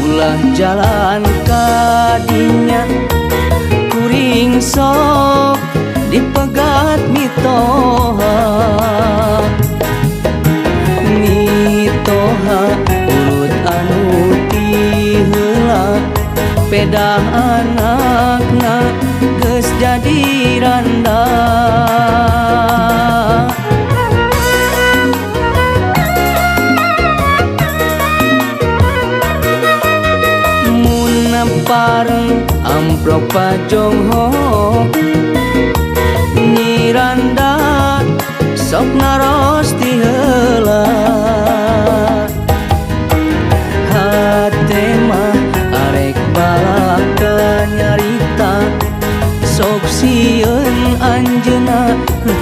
Ulah jalan kadinya kuring sok dipegat mitoha, mitoha urut anu ti heula pedah anakna geus jadi randa. Pareng amplop pajonghok nyiranda sok naros ti heula, hate mah arek balaka nyarita sok sieun anjeunna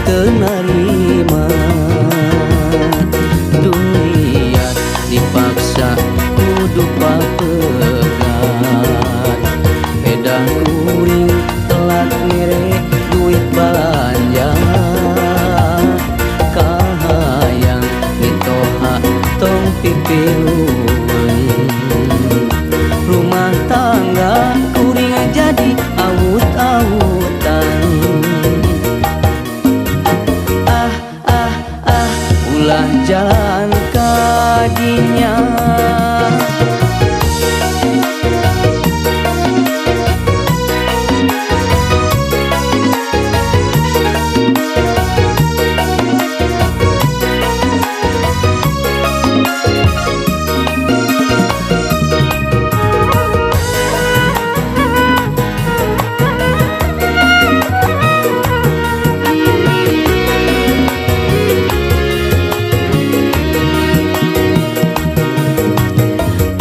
teu narima. Duriat dipaksa kudu papegat, pedah kuring telat mere duit balanja, kahayang mitoha tong pipilueun, rumah tangga kuring jadi awut-awutan. Ah ah ah, ulah jalan kadinya.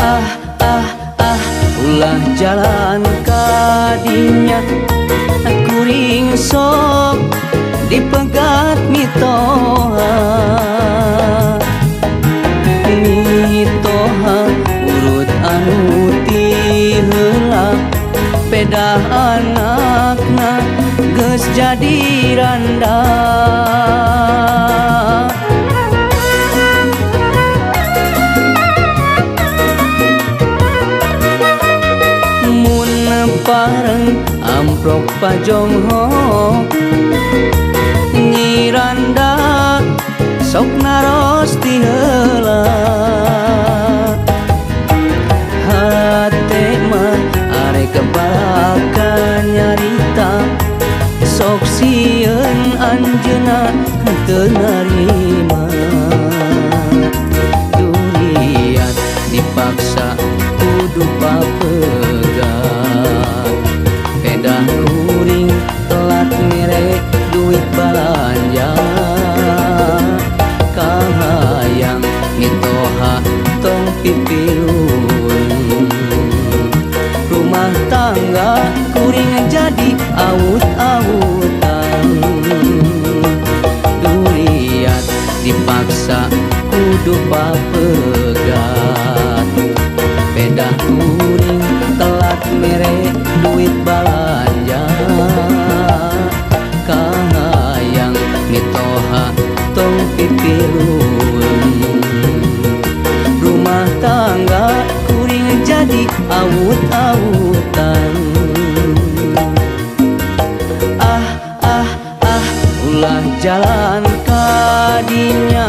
Ah ah ah, ulah jalan kadinya kuring sok dipegat mitoha, mitoha urut anu ti heula pedah anakna geus jadi randa. Pareng amplop pajonghok nyiranda sok naros ti heula, hate mah arek balaka nyarita sok sieun anjeunna teu narima. Duriat dipaksa kudu papegat, pedah kuring telat mere duit balanja, kahayang mitoha tong pipilueun, rumah tangga kuring jadi awut-awutan. Duriat dipaksa kudu papegat, pedah kuring telat mere duit balanja, kahayang mitoha tong pipilueun, rumah tangga kuring jadi awut-awutan. Ah ah ah, ulah jalan kadinya.